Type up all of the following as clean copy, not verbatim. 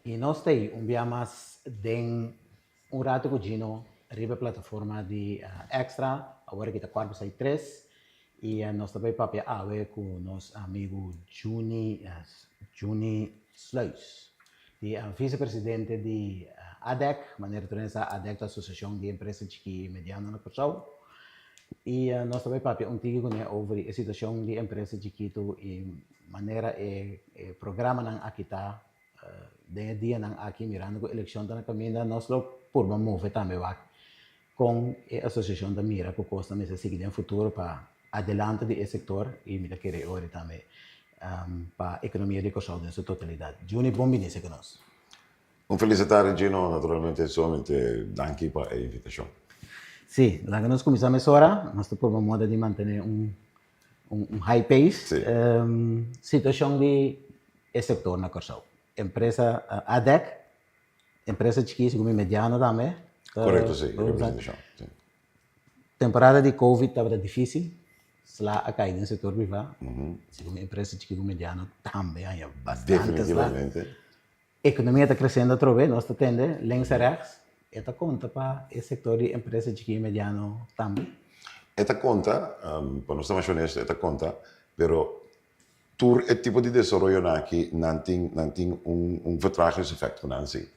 I nos ta ei un bia mas den Un Rato ku Gino riba e plataforma di Extra. Awor aki ta kuart pasá i tres i nos ta bai papia awe ku nos amigu Juni Juni Sluis di visepresidente di ADEC. Manera tur hende sa, ADEC ta Asosiashon di Empresa Chikí i Mediano na Kòrsou. I nos ta bai papia un tiki kuné over di e situashon di empresa chikitu i manera e programanan aki ta den e dianan aki mirando ku elekshon ta na kaminda nos lo purba move tambe wak kon e asosiashon ta mira ku kos ta mester sigui den futuro pa adelanto di e sektor i mi ta kere e ora tambe pa ekonomia di Kòrsou den su totalidat. Juni bon bini esei ku nos. Un felis tardi Gino, naturalmente solamente danki pa e invitashon. Si, laga nos kuminsá mesora, nos ta purba moda di mantené un un high pace. Situashon di e sektor na Kòrsou. Empresa ADEC, empresa chikí segun mi mediano tambe. Korekto si, representashon. Temporada di covid tabata difísil, sla a kai den sektor privá, segun mi empresa chikí ku mediano tambe a haña bastante sla. Definitivamente. Ekonomia ta kresiendo atrobe, nos ta tende links en rechts, e ta konta pa e sektor di empresa chikí i mediano tambe? E ta konta, pa nos ta mas honesto, e ta konta, pero tur e tipo di desaroyonan aki nan tin nan tin un un vertragingseffect ku nan si.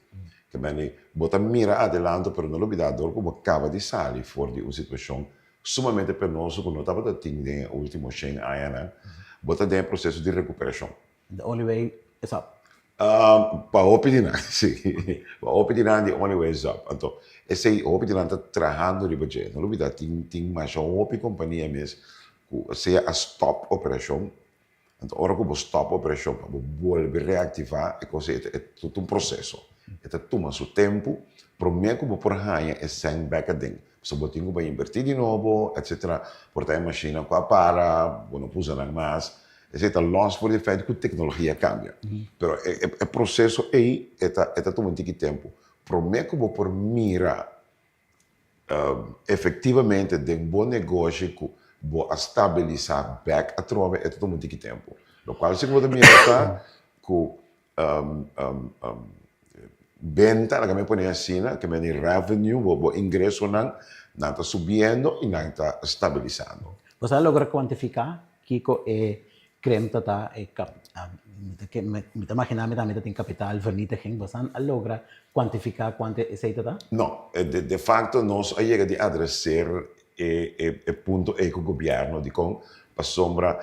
Ke mende bo ta mira adelanto pero no lubida dor ku bo kaba di sali for di un situashon sumamente penoso ku no tabata tin den e ultimo shen añanan, bo ta den e proseso di rekuperashon. The only way is up. Pa hopi di nan, si. Pa hopi di nan the only way is up. Anto, esei hopi di nan ta trahando riba dje. No lubida tin tin masha hopi kompania mes ku sea a stòp operashon. Anto ora ku bo stòp operashon pa bo bolbe reaktivá e kos ei e ta un proseso. E ta tuma su tempu promé ku bo por haña e sèn bèk aden. Pasobra bo tin ku bai invertí di nobo, etsetera. Por ta e mashina ku a para, bo no por usa nan mas. Esei ta lòs for di e fèit ku teknologia a kambia. Pero e proseso ei e ta e ta tuma un tiki tempu. Promé ku bo por mira efektivamente den bo negoshi ku bo a stabilisá bèk atrobe e ta tuma un tiki tempu. Lokual si ku bo ta mira ta ku benta, laga mi pone asina, ke meni revenue, bo ingresonan, nan ta subiendo i nan ta stabilisando. Bo sa logra kuantifiká kiko e kremta ta, e kap, mi ta magina mi tambe ta tin kapital vernietiging, bo sa a logra kuantifiká kuantu esei ta ta? No, de facto nos a yega di adreser e punto ei ku gobièrnu, dikon? Pasobra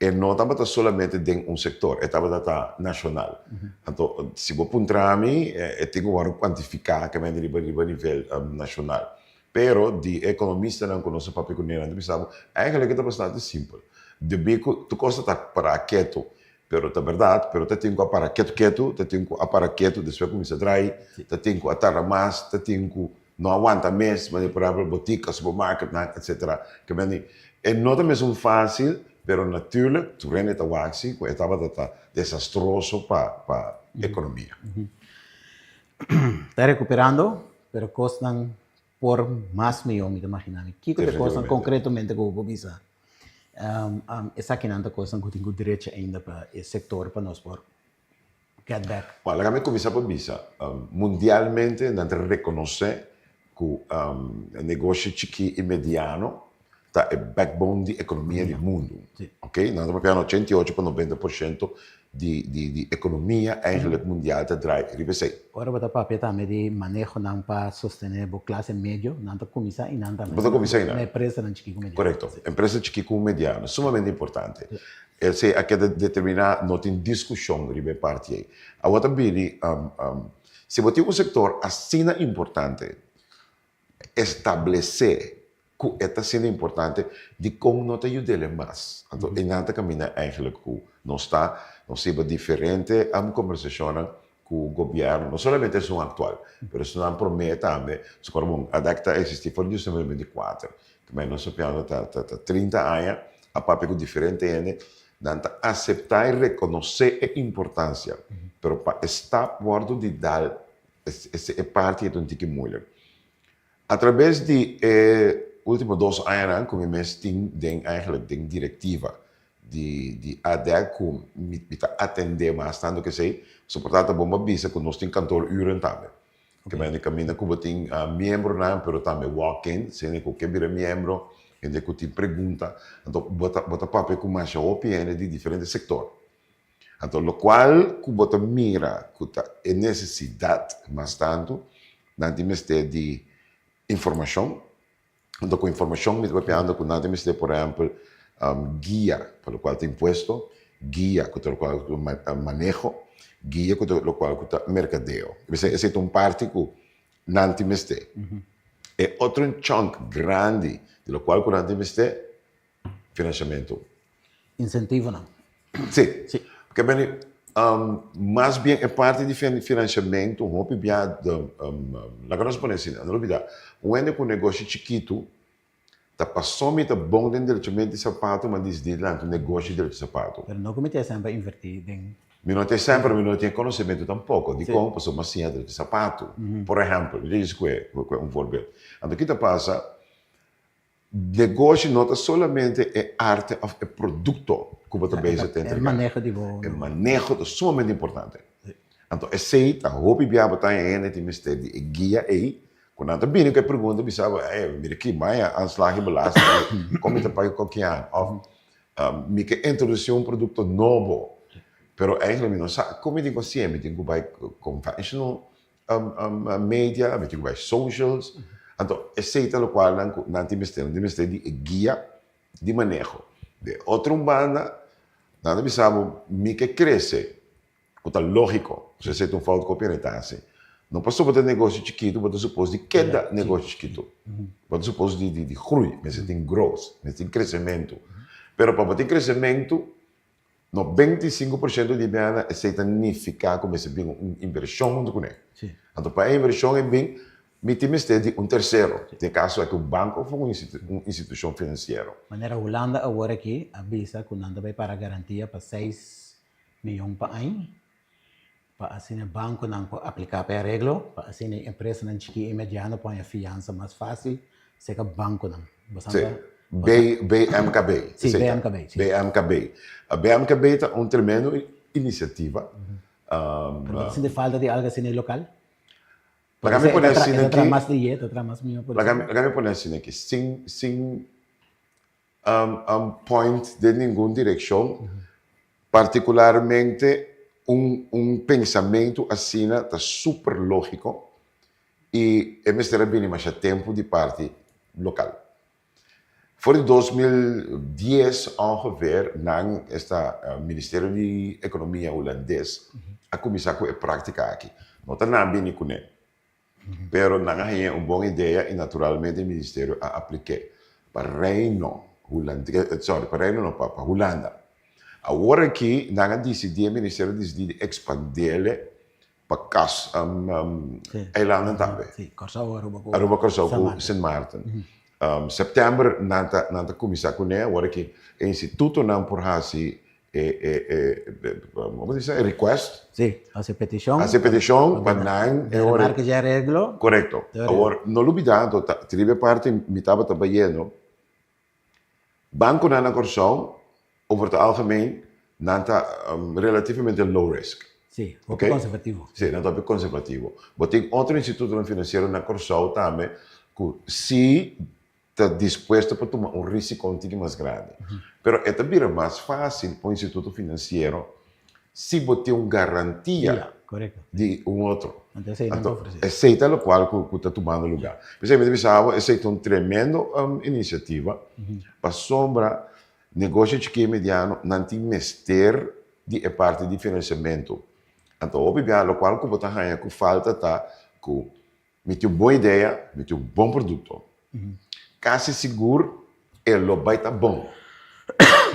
E no tabata solamente den un sector, e tabata ta nacional. Anto, si bo puntra mi, e tin cu worde cuantifica kemende riba riba nivel nacional. Pero di e economistanan cu nos a papia cu nan ta bisa bo, eigenlijk e ta bastante simpel. Debí cu tur cos ta ta para ketu, pero ta berdad, pero ta tin cu a para ketu ketu, ta tin cu a para ketu despues cuminsa drai, ta tin cu a tarda mas, ta tin cu no a wanta mes, manera por ehempel botica, supermarketnan, etcetera. Ke mende e no ta mesun facil, pero natuurlijk tur hende ta wak si cu e tabata ta desastroso pa pa economia. Ta recuperando, pero cosnan por mas mihor mi ta magina mi. Kico ta cosnan concretamente cu bo por bisa? Esakinan ta cosnan cu tin cu drecha ainda pa e sector pa nos por get back. Bon, laga mi kuminsá pa bisa, mundialmente nan ta rekonosé ku negoshi chikí i mediano ta e backbone di ekonomia di mundu. Oké, nan ta papia 88 pa 90% di di ekonomia eigenlijk mundial ta draai riba esei. Ora bo ta papia tambe di manehonan pa sostené bo klase medio, nan ta kuminsá i nan tambe. Bo ta kuminsá i nan. Na empresanan chikí ku mediano. Korekto, empresa chikí ku mediano, sumamente importante. Esei a keda determiná, no tin diskushon riba e parti ei. Awor ta bini, si bo tin un sektor asina importante, establesé ku e ta asina importante, dikon no ta yud'el mas? Anto einan ta kaminda eigentlik ku nos ta, nos hiba diferente kombersashonnan ku gobièrnu, no solamente esun aktual, pero esunnan promé tambe, pasobra bon, ADEC ta eksistí for di 1994, Tambe nos papiando ta ta ta 30 aña a papia ku diferente hende, nan ta aseptá i rekonosé e importansia, pero pa e stap wòrdu di dal e e parti e ta un tiki moeilijk. Atrabes di e último dos añanan ku mi mes tin den eigenlijk den direktiva. di di ADEC ku mi mi ta atendé mas tantu ku esei, soportá ta bon pa bisa ku nos tin kantooruren tambe. Ke mende kaminda ku bo tin miembronan pero tambe walk-in, hende ku ke bira miembro, hende ku tin pregunta, anto bo ta bo ta papia ku masha hopi hende di diferente sektor. Anto lokual ku bo ta mira ku ta e nesesidat mas tantu, nan tin mester di informashon. Anto ku informashon mi ta papiando ku nan tin mester por ehèmpel guia pa lokual ta impuesto, guia ku ta lokual ku ta maneho, guia ku ta lokual ku ta merkadeo. Esei esei ta un parti ku nan tin mester. E otro chunk grandi di lokual ku nan tin mester, Financiamento. Incentivonan. Sí. Sí. Porque beni, mas bien e parti di financiamento hopi bia de, laga nos pone asina, no lubida, un hende cu negoshi chikitu ta paso mi ta bon den derechamente di sapato ma disidi lanta un negoshi derecho sapato. Pero no cu mi ta semper inverti den. Mi no ta semper, mi no tin e conocemento tampoco. Dicon? Pasobra mi a siña derecho sapato. Por ehempel, mi ta djis cu un voorbeeld. Anto ki ta pasa? Negoshi no ta solamente e arte of e produkto ku bo ta bezig ta entrega. E maneho di bo. E maneho ta sumamente importante. Anto esei ta hopi bia bo ta haña hende tin mester di e guia ei ku nan ta bini ku e pregunta bisa bo, ey mira aki maya aanslag di belasting ei, kon mi ta paga kokian? Of mi ke introdusi un produkto nobo pero eigenlijk mi no sa kon mi tin ku hasié, mi tin ku bai conventional media, mi tin ku bai socials, anto esei ta lokual nan ku nan tin mester, nan tin mester di e guia di maneho. De otro un banda, nan ta bisa bo mi ke krese, ku ta lógiko, pasobra esei ta un fout ku hopi hende ta hasi. No pasobra bo ta negoshi chikitu bo ta supos di keda negoshi chikitu, bo ta supos di di grui, mester tin growth, mester tin kresementu. Pero pa bo tin kresementu No 25% di biaha esei ta nifiká ku mester bin un invershon huntu kuné. Anto pa e invershon ei bin, mi tin mester di un tersero, den e kaso aki un banko òf un institushon finansiero. Manera Hulanda awor aki a bisa ku nan ta bai para garantia pa seis miyon pa aña, pa asina bankonan por apliká pa e areglo, pa asina e empresanan chikí i mediano por haña fiansa mas fásil serka bankonan. Bo sa Sí, B, BMKB. Sí, BMKB, sí. BMKB. BMKB ta un tremendo inisiativa. Pero bo ta sinti falta di algu asina lokal? Laga mi pone asina aki. E ta traha mas lihé, e ta traha mas mihó. Laga mi pone asina aki, sin, sin point den ningun direccion, particularmente un un pensamentu asina ta super logico y e mester a bini masha tempo di parti local. For di 2010 ongeveer nan esta Ministerio di Economia Hulandes a cuminsa cu e practica aki. No ta nan bini cune. Pero nan a haña un bon idea i naturalmente e ministerio a aplik'é pa Reino Hulandes, sorry, pa Reino no, pa Hulanda. Awor aki nan a disidí, e ministerio a disidí di ekspandele pa kas eilannan tambe. Sí, Kòrsou, Aruba ku Aruba, Kòrsou ku Sint Maarten. Sèptèmber nan ta nan ta kuminsá kuné, awor aki e institutonan por hasi e e e como se dice e request. Sí, haci peticion. Haci peticion pa nan e ora. Marca dje areglo. Correcto. Awor no lubida anto ta riba e parti mi tabata bayendo banconan na Corsou over het algemeen nan ta relativamente low risk. Sí, hopi conservativo. Sí, nan ta hopi conservativo. Bo tin otro institutonan financiero na Corsou tambe cu si ta dispuesto pa tuma un risiko un tiki mas grandi. Pero e ta bira mas fásil pa un instituto finansiero si bo tin un garantia di un otro. Anto esei ta lokual ku ta tumando lugá. P'esei mi ta bisa bo esei ta un tremendo inisiativa pasobra negoshi chikí i mediano nan tin mester di e parti di finansiamentu. Anto hopi bia lokual ku bo ta haña ku falta ta ku Mi tin un bon idea, mi tin un bon produkto. Kasi sigur e lo bai ta bon.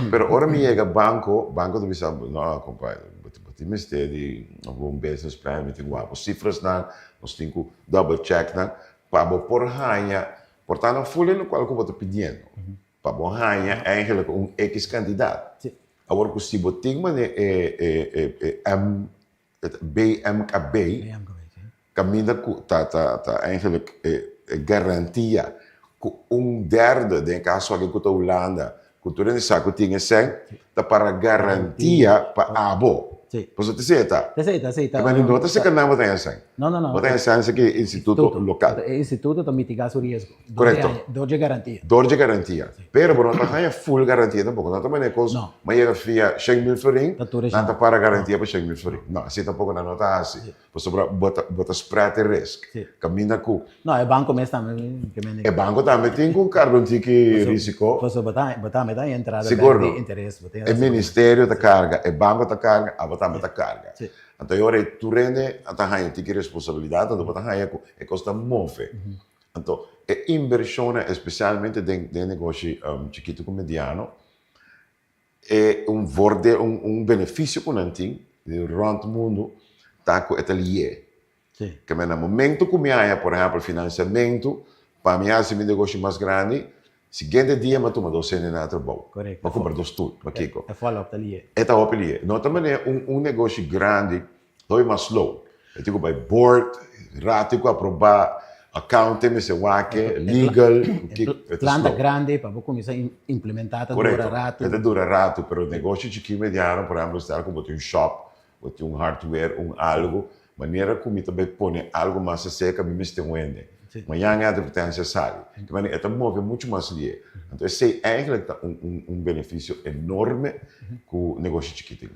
Pero ora mi yega banko, banko ta bisa, no kompai, bo tin mester di un bon business plan, mi tin wak bo sifrasnan, nos tin ku double check nan, pa bo por haña, por ta na ful e lokual ku bo ta pidiendo, pa bo haña eigenlijk un ekis kantidat. Awor ku si bo tin mane e M BMKB, kaminda ku ta ta ta eigenlijk e garantia ku un derde, den e kaso aki ku ta Hulanda, ku. ku tur hende sa ku tin e sèn ta para garantia pa abo. Pasobra ta esei ta. Ta esei ta, esei ta. Pero no ta seka nan bo ta haña sèn. No, no, no. Bo ta haña sèn seki e instituto lokal. E instituto ta mitigá su riesgo. Korekto. Dor dje garantia. Dor dje garantia. Pero bo no ta haña full garantia tampoko. No ta manera kos bo yega fia 100.000 florin, nan ta para garantia pa 100.000 florin. No, asina tampoko nan no ta hasi. Pasobra bo ta bo ta spread e risk. Kaminda ku. No, e banko mes tambe. E banko tambe tin ku karga un tiki risiko. Pasobra bo ta bo tambe ta haña entrada bek di interes. E ministerio ta karga, e banko ta karga, abo tambe ta karga. Anto e ora ei tur hende a ta haña un tiki responsabilidat, anto bo ta haña ku e kos ta move. Anto e invershonnan espesialmente den den negoshi chikitu ku mediano e un voordeel un un benefisio ku nan tin rònt mundu ta ku e ta lié. Keme na momento ku mi haña por ehèmpel finansiamentu pa mi hasi mi negoshi mas grandi, siguiente dia mi a tuma dos hende na trabou. Mi a kumpra dos stul, pakiko? E follow up ta lié. E ta hopi lié. No ta manera un un negoshi grandi ta hopi mas slow. E tin ku bai board, rato ku aprobá, accounting mester wak, legal, ku kiko. E ta Plan ta slow. grandi pa bo kuminsá implementá ta dura Korekto. ratu. E ta dura ratu, pero negoshi chikí mediano, por ehèmpel, stel ku bo tin un shop, bo tin un hardware, un algu, manera ku mi ta bai pone algu mas aserka mi mester wende. Mañan e advertensia sali. Te manera e ta move muchu mas lié. Anto esei eigenlijk ta un un un benefisio enorme ku negoshi chikí tin.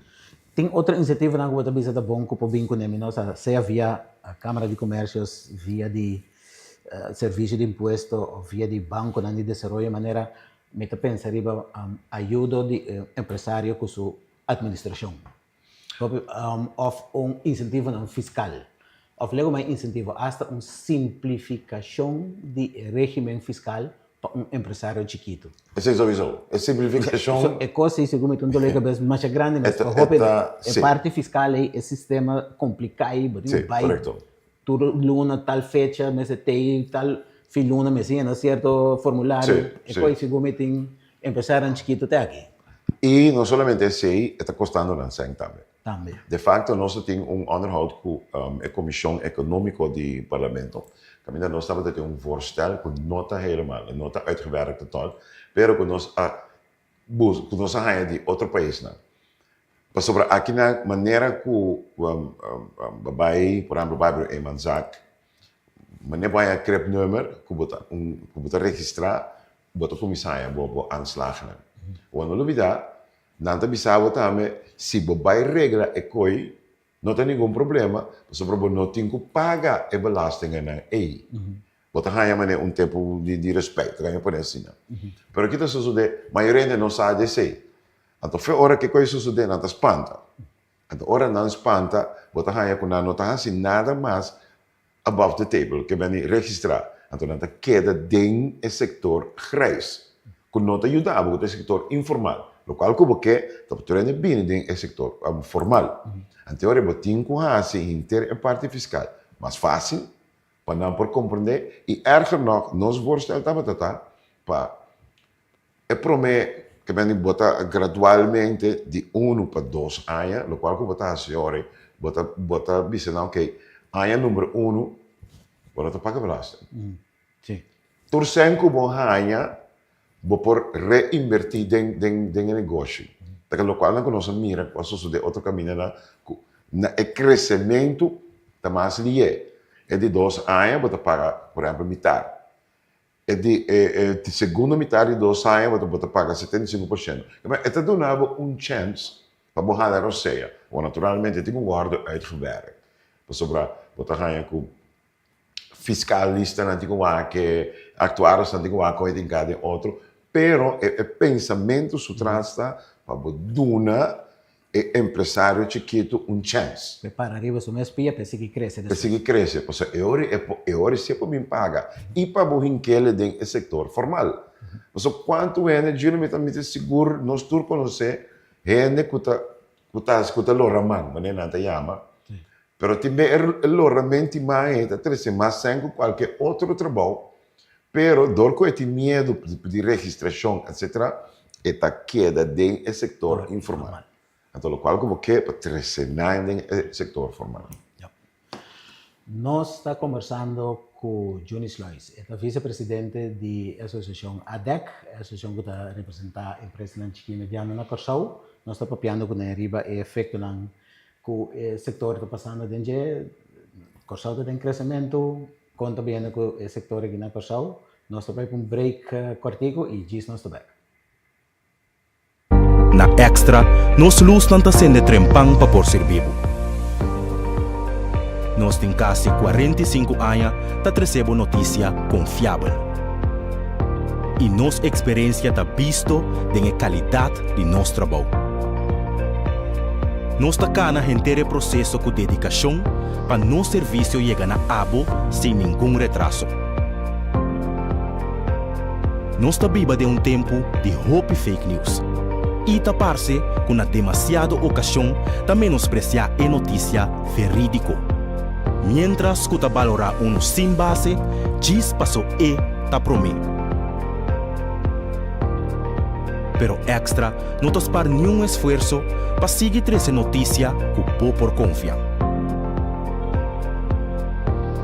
Tin otro insentivonan ku bo ta bisa ta bon ku por bin kuné? Mi no sa, sea via Kámara di Komersio, via di Servisio di Impuesto òf via di bankonan di desaroyo, manera mi ta pensa riba ayudo di e empresario ku su atministrashon òf un insentivonan fiskal òf lego mai insentivo asta un simplifikashon di e régimen fiskal pa un empresario chikitu. Esei sowieso. E simplifikashon. E kos ei segun mi ta un dolor di kabes masha grandi mes pa hopi e parti fiskal ei e sistema kompliká ei bo tin ku bai tur luna tal fecha mester tei tal fin luna mester yena sierto formulario e kos ei segun mi tin empresarionan chikitu te aki. I no solamente esei e ta kostando nan sèn tambe. Tambe. De facto nos a tin un onderhoud cu e Comision Economico di Parlamento, caminda nos tabata tin un voorstel cu no ta helemaal, no ta uitgewerkt total, pero cu nos a bus, cu nos a haya di otro paisnan. Pasobra aki nan manera cu bo bay, por ehemplo bay por eenmanszaak, manera bo haya cribnummer cu bo ta un, cu bo ta registra, bo ta cuminsa haya bo bo aanslagnan. Bo no lubida Nan ta bisa bo tambe, si bo bai regla e koi, no ta ningun problema, pasobra bo no tin ku paga e belastingennan ei. Bo ta haña manera un tempu di respet, ta haña pone asina. Pero ki ta sosodé? Mayoria hende no sa di esei. Anto fe ora ku e koi sosodé, nan ta spanta. Anto ora nan spanta, bo ta haña ku nan no ta hasi nada mas above the table, ke beni registrá. Anto nan ta keda den e sektor grijs, ku no ta yuda bo, ku ta e sektor informal. Lokual ku bo ke ta pa tur hende bini den e sektor formal. Anto e ora bo tin ku hasi henter e parti fiskal mas fásil pa nan por komprendé. I erger nòg, nos voorstel tabata ta pa E promé ke beni bo ta gradualmente di unu pa dos aña, lokual ku bo ta hasi ora ei, bo ta bo ta bisa nan okey, aña number unu bo no ta paga belasting. Tur sèn ku bo haña bo por reinvertí den den den e negoshi. Ta ke lokual nan ku nos a mira ku a sosodé otro kamindanan ku na e kresementu ta mas lié. E di dos aña bo ta paga por ehèmpel mitar. E di e e segundo mitar di dos aña bo ta bo ta paga 75%. E ta duna bo un chèns pa bo hala rosea. Bo naturalmente tin ku wòrdu uitgewerkt. Pasobra bo ta haña ku fiskalistanan tin ku wak, aktuarisnan tin ku wak kon e tin ka den otro. Pero e e pensamentu su tras ta pa bo duna e empresario chikitu un chèns. P'e para riba su mes pia p'e sigui krese despues. P'e sigui krese, pasobra e ora e ora si e por bin paga i pa bo hink'el den e sektor formal. Pasobra kuantu hende, Junior mi ta mi ta sigur nos tur konosé hende ku ta ku ta ku ta lora man, manera nan ta yama, pero tin be e loramenti man ei ta trese mas sèn ku kualke otro trabou. Pero dor ku e tin miedu di registrashon etcetera e ta keda den e sektor informal. Anto lokual ku bo ke pa trese nan den e sektor formal. Ya. Nos ta kombersando ku Juni Sluis. E ta visepresidente di e asosiashon ADEC, e asosiashon ku ta representá empresanan chikí i mediano na Kòrsou. Nos ta papiando kuné riba e efektonan ku e sektor ta pasando den dje. Kòrsou ta den kresementu, kon ta biendo ku e sektor aki na Kòrsou? Nos ta bai pa un break kòrtiku i djis nos ta bèk. Na Extra, nos lusnan ta sende trempan pa por sirbi bo. Nos tin kasi 45 aña ta trese bo notisia konfiabel. I nos eksperensia ta bisto den e kalidat di nos trabou. Nos ta kana henter e proseso ku dedikashon pa nos servisio yega na abo sin ningun retraso. Nos ta biba den un tempu di hopi fake news i ta parse ku na demasiado okashon ta menospresiá e notisia verídiko, miéntras ku ta balorá unu sin base djis paso e ta promé. Pero Extra no ta spar niun esfuerso pa sigui trese notisia ku bo por konfia.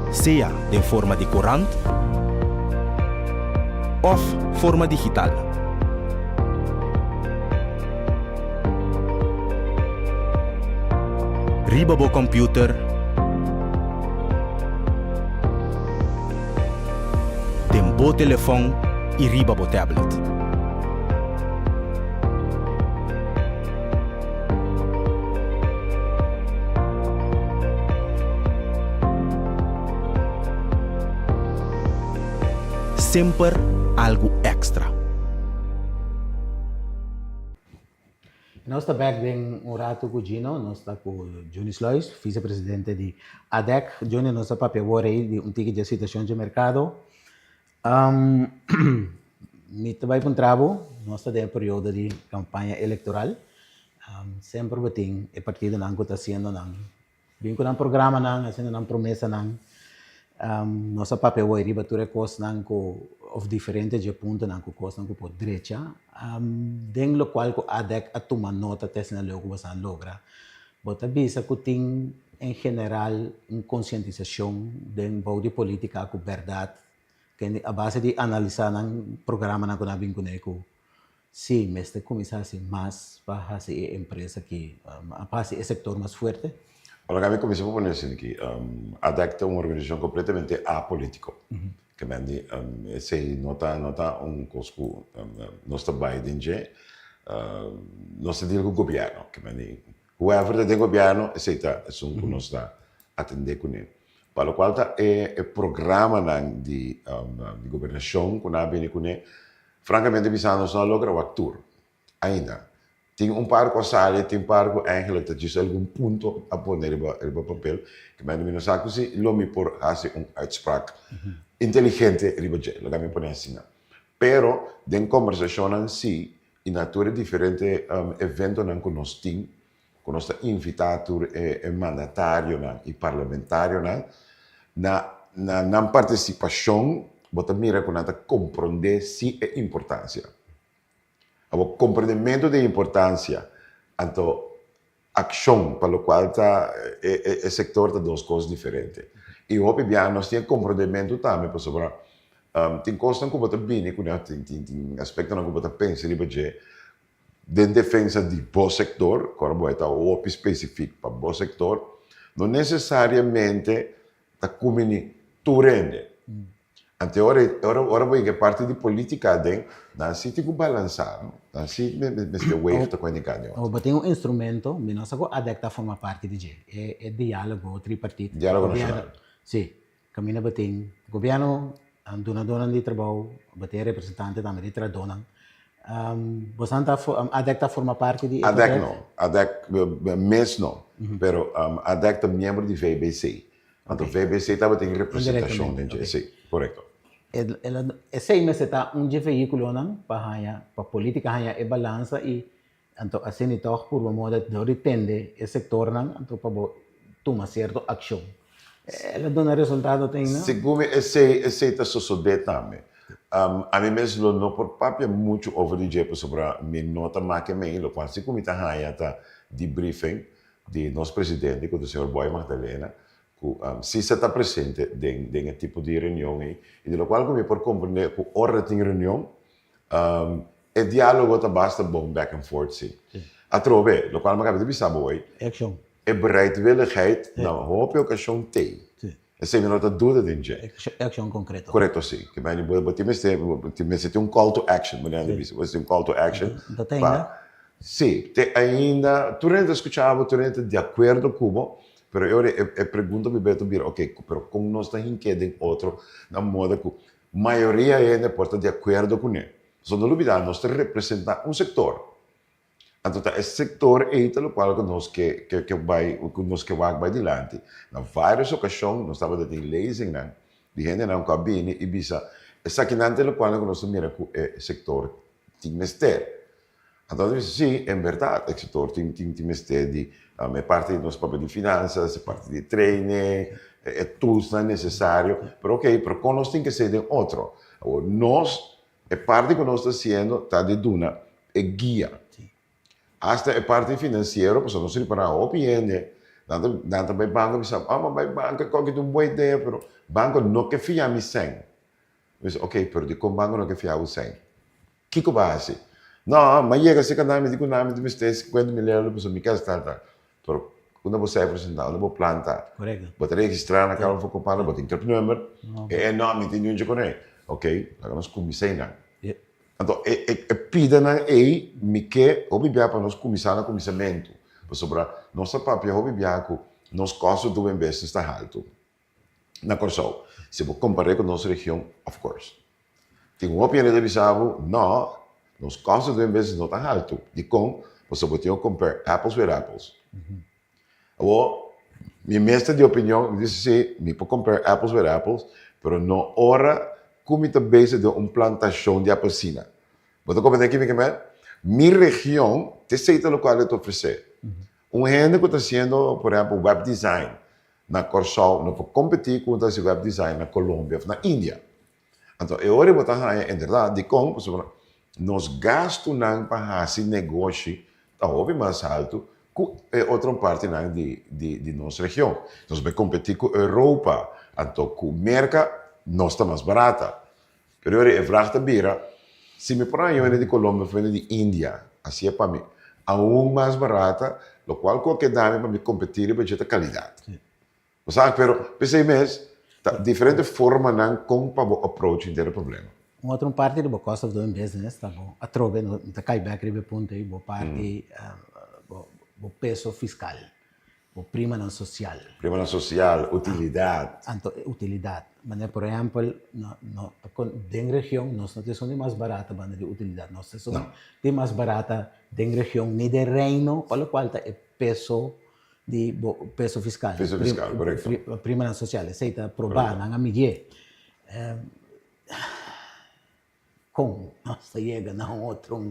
Sea den forma di korant òf forma digital. Riba bo kòmpiuter, den bo telefòn i riba bo tablet. Semper algu èkstra. Nos ta bek den un ratu ku Gino, nos ta ku Juni Sluis, visepresidente di ADEC. Juni, nos ta papia awor ei di un tiki dje situashon dje merkado. Mi ta bai puntra bo, nos ta den e periodo di kampaña elektoral, semper bo tin e partidonan ku ta hasiendo nan, bin ku nan programanan, hasiendo nan promesanan. Nos a papia awor riba tur e kosnan ku, òf diferente dje puntonan ku kosnan ku por drecha, den lokual ku ADEC a tuma nota te asina leu ku boso a logra. Bo ta bisa ku tin en general un konsientisashon den bou di politika ku bèrdat kende a base di analisá nan programanan ku nan a bin kuné ku si mester kuminsá hasi mas pa hasi e empresa aki, pa hasi e sektor mas fuerte? Ora mi kuminsá pa pone esei aki, ADEC ta un organisashon kompletamente apolítiko. Ke men di esei no ta no ta un kos ku nos ta bai den dje. Nos ta deal ku gobièrnu. Ke men di whoever ta den gobièrnu esei ta esun ku nos ta atendé kuné. Pa lokual ta e e programanan di di gobernashon ku nan a bini kuné, frankamente bisa nos no a logra wak tur ainda. Tin un par ku a sali, tin par ku eigenlijk ta djis algun punto a pone riba riba papel, ke mende mi no sa ku si lo mi por hasi un uitspraak inteligente riba dje, laga mi pone asina. Pero den kombersashonnan si i na tur e diferente eventonan ku nos tin, ku nos ta invitá tur e e mandatarionan i parlamentarionan na na nan partisipashon bo ta mira ku nan ta komprondé si e importansia. Abo komprendementu di e importansia anto akshon pa lokual ta e e sektor ta dos kos diferente. I hopi biaha nos tin e komprendementu tambe pasobra tin kosnan ku bo ta bini kuné tin tin tin aspektonan ku bo ta pensa riba dje den defensa di bo sektor, ku ora bo e ta hopi spesifik pa bo sektor, no nesesariamente ta kumini tur hende. Ante ora ora ora bo yega e parti di politica aden, nan si tin cu balansa, no? Nan si mester weeg ta cuenta di otro. Bo tin un instrumento, mi no sa cu ADEC ta forma parti di dje, e e dialogo tripartit. Dialogo nacional. Si, caminda bo tin gobierno, dunadornan di trabou, bo tin e representante tambe di trahadornan. Bosan ta ADEC ta forma parti di e ADEC no, ADEC mes no, pero ADEC ta miembro di VBC. Anto VBC tabatin representashon den dje, sí, korekto. Esei mester ta un dje vehíkulonan pa haña, pa polítika haña e balansa i anto asina i tòg purba moda dor di tende e sektornan anto pa bo tuma sierto akshon. El a duna resultado te ainda? Segun mi esei esei ta sosodé tambe. Ami mes lo no por papia muchu over di dje pasobra mi no ta make mei, lokual si ku mi ta haña ta di briefing di nos presidente ku ta señor Boy Magdalena. ku si sa ta presente den den e tipo di reunion ei i di lokual ku mi por komprende ku ora tin reunion e dialogo ta basta bon back and forth si. Atrobe lokual mi a kaba di bisa bo ei e bereidwilligheid na hopi okashon t'ei. Esei mi no ta duda den dje. Akshon konkreto. Korekto si. Ke meni bo bo tin mester bo tin mester tin un call to action bo nan ta bisa. Bo mester tin un call to action. Ta te ainda? Si, te ainda. Tur hende ta skucha bo, tur hende ta di akuerdo ku bo, pero e ora e pregunta mi ta bira, oke, pero kon nos ta hink'é den otro na moda ku mayoria hende por ta di akuerdo kuné? Pasobra no lubida nos ta representá un sektor. Anto ta e sektor ei ta lokual ku nos ke ke bai ku nos ke wak bai dilanti. Na vários okashon nos tabata tin lezingnan di hendenan ku a bini i bisa esakinan ta e lokualnan ku nos ta mira ku e sektor tin mester. Anto nan ta bisa si, en bèrdat e sektor tin tin tin mester di e parti di nos papia di finansas, e parti di training, e toolsnan nesesario. Pero okey, pero kon nos tin ke ser den otro? Awor nos E parti ku nos ta hasiendo ta di duna e guia. Asta e parti finansiero, pasobra nos ripará hopi hende, nan ta nan ta bai banko bisa, oh mi a bai banko, kòke ta un bon idea, pero banko no ke fia mi sèn. Mi bisa, ok, pero dikon banko no ke fia bo sèn? Kiko bo a hasi? No, mi a yega serka nan, mi di ku nan mi ta mester 50.000 euro pasobra mi kas tal tal. Pero unda bo sai presentá, unda bo plan ta? Correcto. Bo ta registrá na Kamer van Koophandel, bo tin trupnummer. E e no, mi tin niun kuné. Ok, laga nos kuminsá einan. Anto e e e pidanan ei mi ke hopi bia pa nos kuminsá na kuminsamentu. Pasobra nos ta papia hopi bia ku nos kosto doing business ta haltu. Na Kòrsou. Si bo kompar'é ku nos region, of course. Tin hopi hende ta bisa bo, no, nos kosto den business no ta haltu. Dikon? Pasobra bo tin ku compare apples with apples. Awor, mi mes ta di opinion, mi dici si, mi por compare apples with apples, pero no ora ku mi ta bezig den un plantashon di apelsina. Bo ta comprende kico mi ke men? Mi region, t'esei ta lokual e ta ofresé. Un hende ku ta hasiendo, por ehempel, web design, Na Kòrsou no por kompetí ku un ta hasi web design na Colombia òf na India. Anto e ora bo ta haña inderdat dikon pasobra nos gastunan pa hasi negoshi ta hopi mas haltu ku e otro partinan di di nos region. Nos bai kompetí ku Europa anto ku Merka nos ta mas barata. Pero e ora e vrag ta bira si mi por haña un hende di Colombia òf un hende di India hasié pa mi aun mas barata lokual ku a keda mi pa mi kompetí riba dje ta kalidat. Bo sa? Pero p'esei mes ta diferente formanan kon pa bo approach henter e problema. Un otro parti di bo cost of doing business ta bo atrobe mi ta kai bek riba e punto ei bo parti bo peso fiskal. Bo primanan sosial. Primanan sosial, utilidat. Anto e utilidat. Manera por ehèmpel, no no den region nos no ta esun di mas barata banda di utilidat. Nos ta esun di mas barata den region ni den reino pa lokual ta e peso di bo peso fiskal. Peso fiskal, korekto. Primanan sosial, esei ta probá, nan a midié. Kon nos ta yega na un otro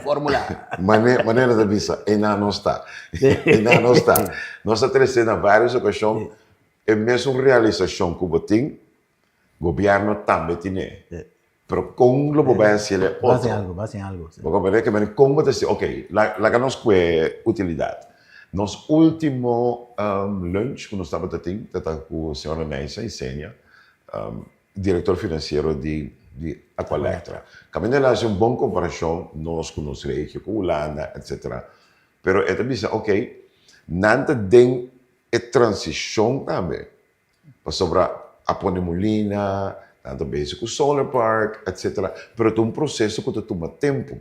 formula? Manera ta bisa, einan nos ta. Einan nos ta. Nos a trese na varios okashon e mesun realisashon ku bo tin, gobièrnu tambe tine. Pero kon lo bo bai hasiel e otro? Base algu, base algu. Bo komprende? Ke manera kon bo ta hasi, ok, laga nos kue utilidat. Nos ultimo lunch ku nos tabata tin ta ku señora Neisa Isenia. Director financiero di di Aqualectra. Caminda el a haci un bon comparacion nos cu nos regio, cu Hulanda, etc. Pero e ta bisa, ok, nan ta den e transicion tambe, pasobra a pone mulina, nan ta bezig cu solar park, etc. Pero ta un proceso cu ta tuma tempo.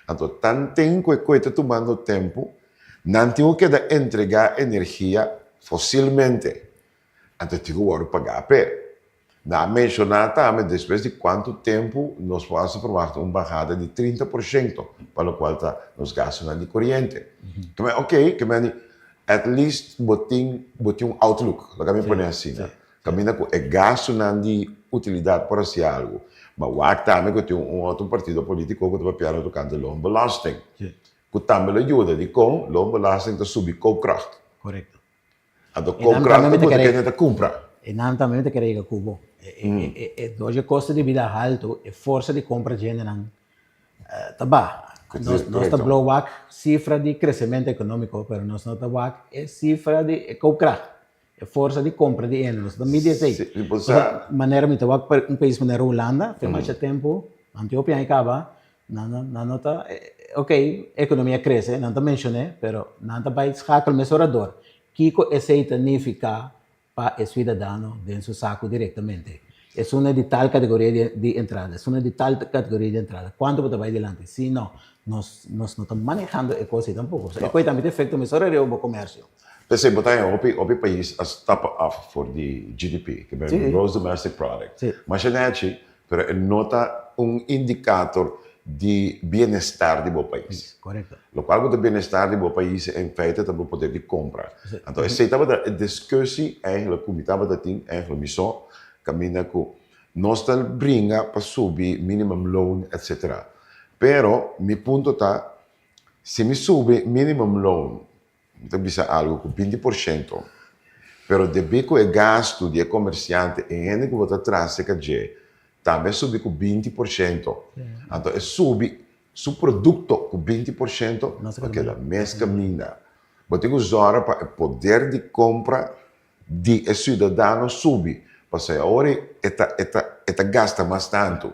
Anto tanten cu e coe ta tumando tempo, nan tin cu keda entrega energia fosilmente. Anto tin ku wòrdu pagá p'e. Nan a menshoná tambe despues di kuantu tempu nos por hasta ferwachta un bahada di 30% pa lokual ta nos gastunan di koriente. Ke men oke, ke men di at least bo tin bo tin un outlook, laga mi pone asina, kaminda ku e gastunan di utilidat por hasi algu. Ma wak tambe ku tin un otro partido politiko ku ta papiando tokante loonbelasting, ku tambe lo yuda. Dikon? Loonbelasting ta subi koopkracht. Korekto. Anto koopkracht ta buta kende ta kumpra. E nan tambe ta kere yega ku bo. E dor dje kosto di bida haltu, e forsa di kompra dje hendenan ta baha. Nos ta blow wak sifra di kresementu ekonómiko, pero nos no ta wak e sifra di e koopkracht. E forsa di kompra di hende, nos ta midi esei. Si, bo sa. Manera mi ta wak pa un pais manera Hulanda, fe masha tempu, nan tin hopi aña kaba, nan nan no ta, ok, ekonomia krese, nan ta menshoné, pero nan ta bai schakel mesora dor. Kiko esei ta nifiká pa e suidadano den su saku direktamente? Esun e di tal kategoria di di entrada, esun e di tal kategoria di entrada, kuantu bo ta bai dilanti? Si no, nos nos no ta manehando e kos ei tampoko. E kos ei tambe ta efekto mesora riba bo komersio. P'esei bo ta haña hopi hopi pais a stap af for di GDP, ke men Gross Domestic Product. Masha nechi, pero e no ta un indikator di bienestar di bo pais. Lokual ku ta bienestar di bo pais en feite ta bo poder di kompra. Anto esei tabata e diskussie eigenlijk ku mi tabata tin, eigenlijk mi so, kaminda ku nos ta bringa pa subi minimum loon etcetera. Pero mi punto ta, si mi subi minimum loon Mi ta bisa algu ku 20%, pero debí ku e gastu di e komersiante, e hende ku bo ta trase ka dje, tambe a subi ku 20%. Anto e subi su produkto ku 20%, pa keda mes kaminda. Bo tin ku zòrga pa e poder di kompra di e siudadano subi, pasobra awor e ta e ta e ta gasta mas tantu.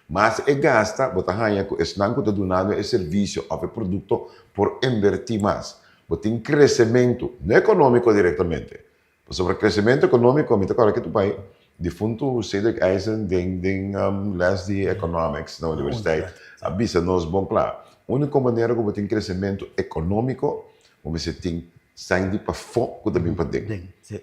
Mas e gasta, bo ta haña ku esnan ku ta dunando e servisio òf e produkto por invertí mas. Bo tin kresementu, no ekonómiko direktamente, pasobra kresementu ekonómiko, mi ta kòrda ke tu bai difuntu Cedric Eisen den den lès di economics na universiteit a bisa nos bon kla, úniko manera ku bo tin kresementu ekonómiko, bo mester tin Sèn di pafó ku ta bin paden. Den, si.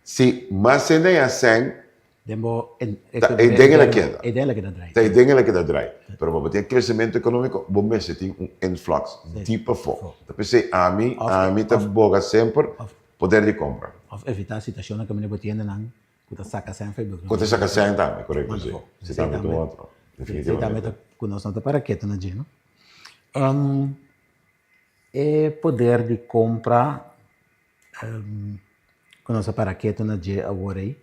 Si mas hende haña sèn, Den bo ta e den el a keda. E den el a keda drai. Ta e den el a keda drai. Pero pa bo tin e kresementu ekonómiko, bo mester tin un influx di pafó. Ta p'esei ami, ami ta boga semper poder di kompra. Òf evitá situashonnan kaminda bo tin hendenan ku ta saka sèn for e Ku ta saka sèn tambe, korekto, si. Si tambe ta un otro. Esei tambe ta ku nos no ta para ketu na dje, no? E poder di kompra ku nos a para ketu na dje awor ei,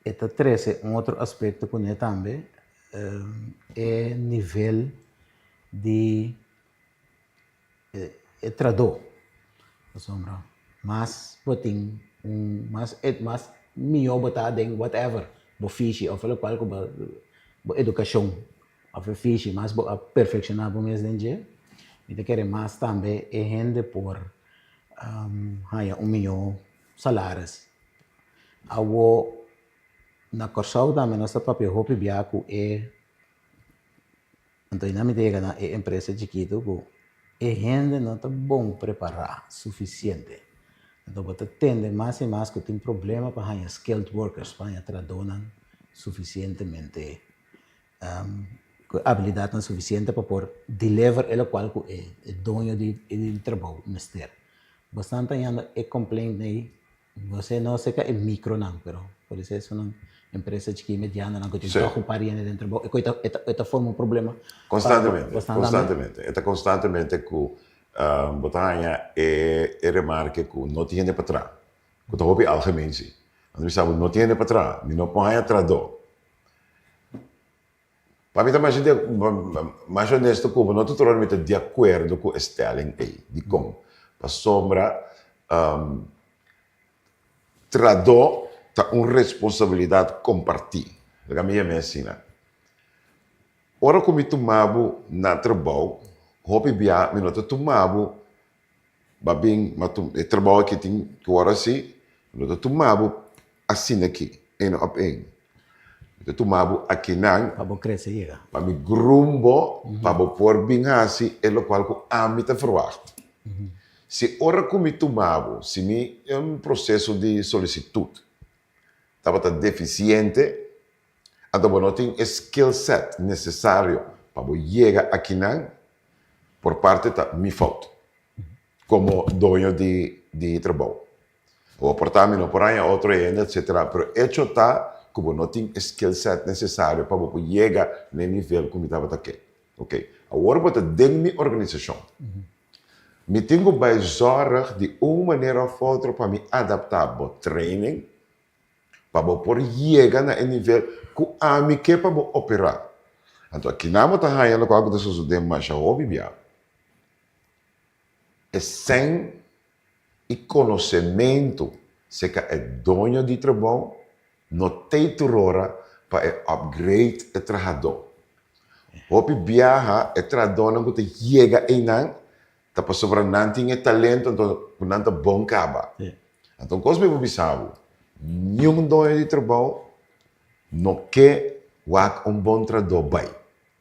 e ta trese un otro aspekto kuné tambe, e nivel di e tradó. Pasobra mas bo tin un mas mas mihó bo ta den whatever, bo fishi òf lokual ku bo bo edukashon. Of e fishi, mas bo a perfekshoná bo mes den dje, mi ta kere mas tambe e hende por haña un mihó salaris. Awo na Kòrsou tambe nos ta papia hopi bia ku e, anto einan mi ta yega na e empresa chikitu ku e hende no ta bon prepará sufisiente. Anto bo ta tende mas i mas ku tin problema pa haña skilled workers, pa haña trahadónan sufisientemente Ku e abilidatnan sufisiente pa por deliver e lokual ku e doño di e trabou mester. Bosnan ta yanda e complaint ei, bosé no seka e micronan, pero por esei esun empresa chikí medianonan ku tin tòg un par hende den trabou, e ta e ta forma un problema. Konstantemente, konstantemente. E ta konstantemente ku bo ta haña e remarke ku no tin hende pa traha, ku ta hopi algemeen si. Anto mi sa bo no tin hende pa traha, mi no por haña trahadó. Pa mi ta masha di masha honesto ku bo, no ta tur ora mi ta di akuerdo ku e stelling ei. Dikon? Pasobra tradó ta un responsabilidat kompartí. Laga mi yam'é asina. Ora ku mi tuma bo na trabou, hopi bia mi no ta tuma bo Ba bin, ma tu, e trabou aki tin ku ora si, no ta tuma bo asina aki, een op een. Mi ta tuma bo akinan. Pa bo krese yega. Pa mi groom bo, pa bo por bin hasi e lokual ku ami ta verwagt. Si ora ku mi tuma bo, si mi proseso di solisitut tabata defisiente, anto bo no tin e skill set nesesario pa bo yega akinan, por parte ta mi fout komo doño di di trabou. Bo por ta mi no por haña otro hende etcetera, pero echo ta ku bo no tin e skill set nesesario pa bo por yega na e nivel ku mi tabata ke. Oke, awor bo ta den mi organisashon. Mi tin ku bai zòrg di un manera òf otro pa mi adaptá bo training, pa bo por yega na e nivel ku ami ke pa bo operá. Anto akinan bo ta haña lokual ku ta sosodé masha hopi bia. E sèn i konosementu serka e doño di trabou no t'ei tur ora pa e upgrade e trahadó. Hopi biaha e trahadónan ku ta yega einan ta pasobra nan tin e talento anto ku nan ta bon kaba. Anto un kos mi por bisa bo, niun doño di trabou no ke wak un bon trahadó bai.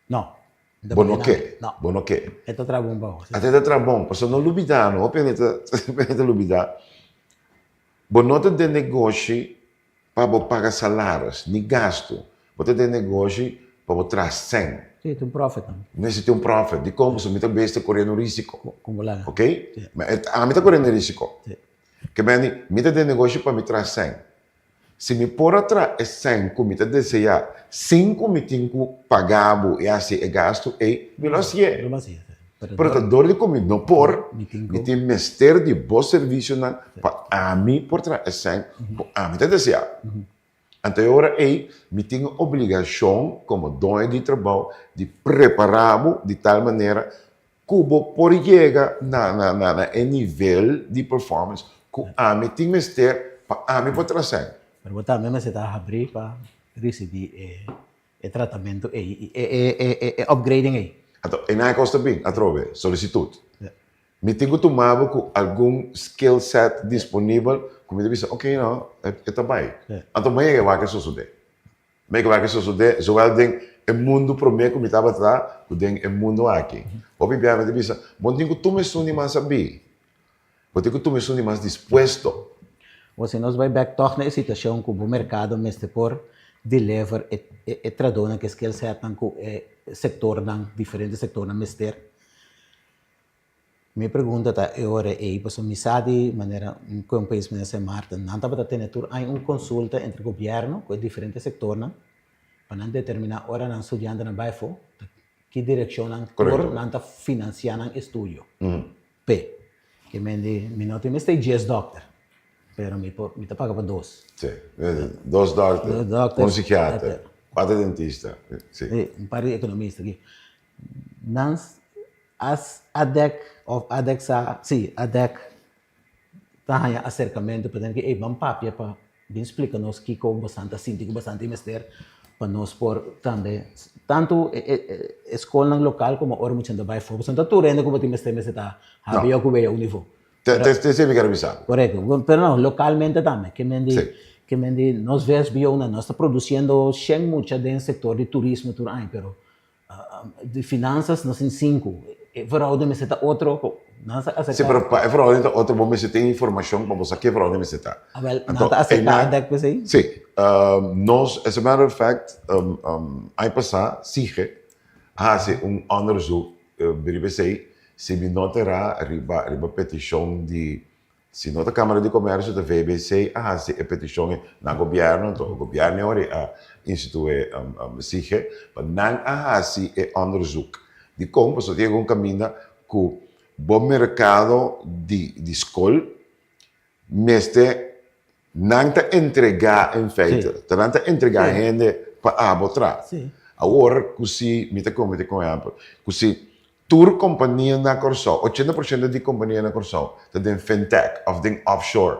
No. Bo no ke. No. Bo no ke. E ta traha bon pa bo. Ata e ta traha bon. Pasobra no lubida no. Hopi hende ta, hopi hende ta lubida. Bo no ta den negoshi pa bo paga salaris, ni gastu. Bo ta den negoshi pa bo traha sèn. Sí, tin un profit tambe. Mester tin un profit. Dikon? Pasobra mi ta bes ta koriendo un risiko. Kon bo laga. Ok? Sí. Ma e, ami ta koriendo e risiko. Sí. Ke mende, mi ta den negoshi pa mi traha sèn. Si mi por a traha e sèn ku mi ta deseá sin ku mi tin ku paga bo i hasi e gastu ei, mi lo hasié. Lo hasié, sí. Pero ta dor di ku mi no por, mi tin mester di bo servisionan pa ami por traha e sèn ku ami ta deseá. Anto e ora ei mi tin e obligashon komo doño di trabou di prepará bo di tal manera ku bo por yega na na na na e nivel di performance ku ami tin mester pa ami por trasèn. Pero bo tambe mester ta habrí pa risibí e e tratamentu ei i e e e e e upgrading ei. Anto e nan e kos ta bin atrobe, solisitut. Mi tin ku tuma bo ku algun skill set disponibel ku mi ta bisa ok no e ta bai. Anto maña e wak a sosodé. Mi ke wak sosodé zowel den e mundu promé ku mi tabata ku den e mundu aki. Hopi biaha mi ta bisa, bo no tin ku tuma esun di mas sabí, bo tin ku tuma esun di mas dispuesto. Bo si nos bai bèk tòg na e situashon ku bo merkado mester por deliver e e tradónan ku e skill setnan ku e sektornan, diferente sektornan mester. Mi pregunta ta e ora ei, pasobra mi sa di manera ku un pais manera Sint Maarten, nan tabata tene tur aña un konsulta entre gobièrnu ku e diferente sektornan pa nan determiná ora nan studiantenan bai afó ta ki direkshon nan por nan ta finansiá nan estudio p'e. Ke men di mi no tin mester dies dòkter, pero mi por mi ta paga pa dos. Sí, dos dòkter, un psikiater, kuater dentista, sí. Un par di ekonomista aki. Nan As ADEC of ADEC sa, sí, ADEC ta haña aserkamentu pa tene ki, ey, ban papia pa bin splika nos kiko bosan ta sinti ku bosan tin mester pa nos por tambe, tantu e skolnan lokal komo ora muchanan ta bai afó, pasobra no ta tur hende ku bo tin mester mester ta habia ku bea un nivó. Te te mi kere bisa. Korekto, pero no, lokalmente tambe, ke men di, ke men di nos VSBO-nan, nos ta produsiendo shen mucha den sektor di turismo tur aña, pero Di finansas nos tin sinku. E verhouding mester ta otro. Nan sa acepta. Si, pero pa e verhouding ta otro bo mester tin informacion pa bo sa ke verhouding mester ta. Awel, nan ta acepta ADEC p'esei? Si. Nos, as a matter of fact, aña pasa SIGE a hasi un onderzoek riba esei, si mi no ta era riba riba peticion di Si no ta Camara di Comercio ta VBC a haci e peticion na gobierno, anto gobierno e ora a institue SIGE pa nan a haci e onderzoek. Dicon? Pasobra tin algun caminda cu bo mercado di scol mester Nan ta entregá en feite, ta nan ta entregá hende pa abo tra. Awor ku si, mi ta komete kon ehèmpel, ku si tur kompania na Kòrsou, 80% di kompania na Kòrsou ta den fintech òf den offshore,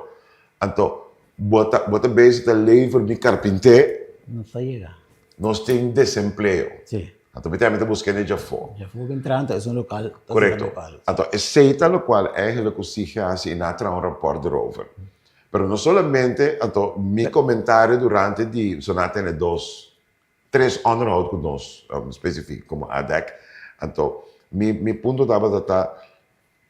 anto bo ta bo ta bezig ta lever mi karpinté, No ta yega. Nos tin desempleo. Anto mi ta mi ta buska hende djafó. Djafó ku entra anto esun lokal ta Korekto. Anto esei ta lokual eigenlijk ku SIGE a hasi i nan a traha un rapòrt erover. Pero no solamente, anto mi komentario durante di, so nan a tene dos, tres onderhoud ku nos spesifik komo ADEC. Anto mi mi punto tabata ta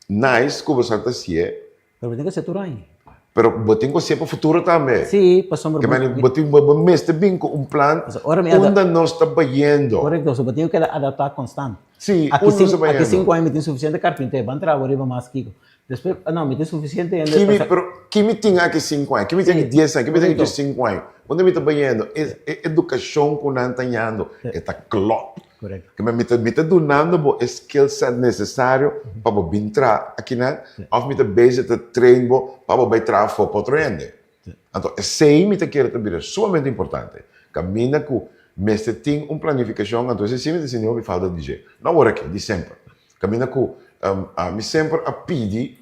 Nice ku bo sa ta hasié. Pero bo tin ku hasié tur aña. Pero bo tin ku hasié pa futuro tambe. Sí, pasobra bo. Ke bo tin bo mester bin ku un plan unda nos ta bayendo. Korekto, so bo tin ku keda adaptá konstant. Sí, unda nos ta bayendo. Aki sinku aña mi tin sufisiente karpinté, ban traha bo riba mas kiko. Despues, no, mi tin sufisiente hende. Pero ki mi tin aki sinku aña? Ki mi tin aki dies aña? Ki mi tin aki diesinku aña? Unda mi ta bayendo? E edukashon ku nan ta yando e ta klòp. Correcto. Ke mi ta mi ta dunando bo e skill set necesario pa bo bin traha akinan of mi ta bezig ta train bo pa bo bai traha afo pa otro hende. Anto esei mi ta kere ta bira sumamente importante. Caminda cu mester tin un planificacion anto esei si mi ta sinti hopi falta di dje. No awor aki, di semper. Caminda cu ami semper a pidi.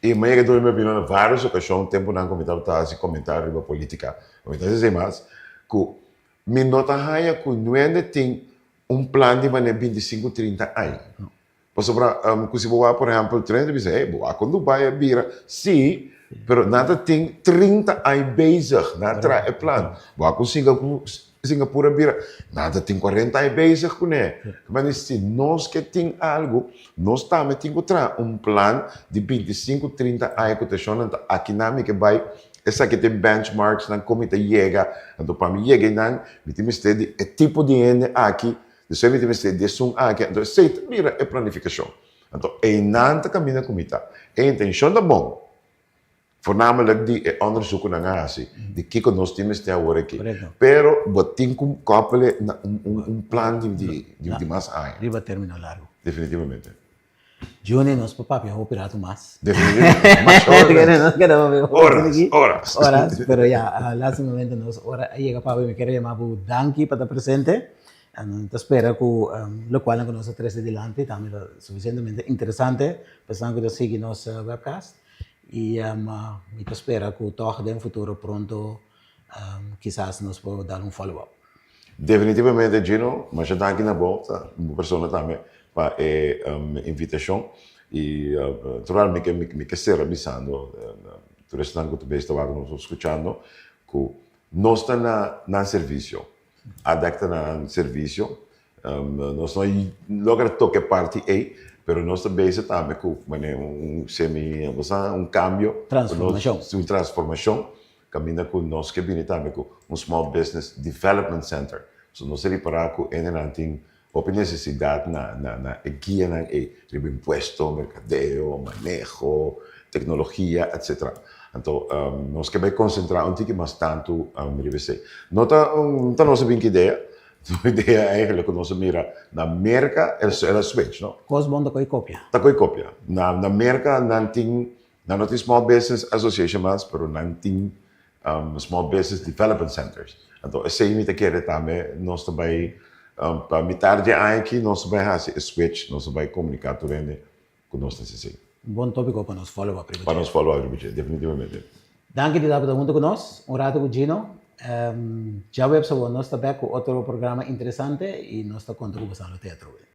I mi a yega duna mi opinion na vários okashon tempunan ku mi tabata hasi komentario riba polítika. Mi ta hasi esei mas ku mi no ta haña ku nuende tin un plan di manera bintisinku, trinta aña. Pasobra ku si bo wak por ehèmpel tren ta bisa, hey, bo wak kon Dubai a bira. Sí, pero nan ta tin 30 aña bezig na traha e plan. Bo wak kon Singapur a bira, nan ta tin 40 aña bezig kuné. Kibandi si nos ke tin algu, nos tambe tin ku traha un plan di 25, 30 aña ku ta shon nan ta aki nan mi ke bai, esaki ta e benchmarks nan kon mi ta yega. Anto pa mi yega einan mi tin mester di e tipo di hende aki. Despues mi ta mester di esun aki, anto esei ta bira e planifikashon. Anto einan ta kaminda ku mi ta. E intenshon ta bon, voornamelijk di e onderzoek ku nan a hasi, di kiko nos tin mester awor aki. Pero bo tin ku koppel'e na un plan di mas aña. Riba termino largu. Definitivamente. Juni nos por papia hopi rato mas. Definitivamente. Masha horas. Nos keda papia hopi Horas, aki. horas. Horas, pero ya, lastimamente nos ora a yega papia. Mi kere yama bo danki pa ta presente. En ta spera ku lokualnan ku nos a trese dilanti tambe ta sufisientemente interesante pa esnan ku ta sigui nos webcast. I mi ta spera ku tòg den futuro pronto kisas nos por dal un follow up. Definitivamente Gino, masha danki na bo, ta un persona tambe pa e invitacion y natural mi ke mi ke cera bisando tur esnan cu ta bes ta wak nos of scuchando cu nos ta na nan servicio, ADEC ta na nan servicio, nos no logra toca e parti ey pero nos ta bezig tambe cu manera un semi un cambio, Transformacion. un transformacion Kaminda ku nos ke bini tambe ku un Small Business Development Center. So nos a ripará ku hendenan tin hopi nesesidat na na na e guianan ei riba impuesto, merkadeo, maneho, teknologia, etsetera. Anto nos ke bai konsentrá un tiki mas tantu riba esei. No ta no ta nos a bin ku idea, ta un idea eigentlik ku nos a mira na Merka el a switch no. Kos bon ta ko'i kopia. Ta ko'i kopia. Na na Merka nan tin Nan no tin Small Business Association mas, pero nan tin Small Business Development Centers. Anto esei mi ta kere tambe nos ta bai pa mitar di e aña aki nos ta bai hasi e switch, nos ta bai komuniká tur hende ku nos ta hasi esei. Un bon tópiko pa nos follow up riba dje. Pa nos follow up riba dje, definitivamente. Danki di tabata huntu ku nos un ratu ku Gino. Djaweps awor nos ta bèk ku otro programa interesante i nos ta konta ku boso lo te atrobe.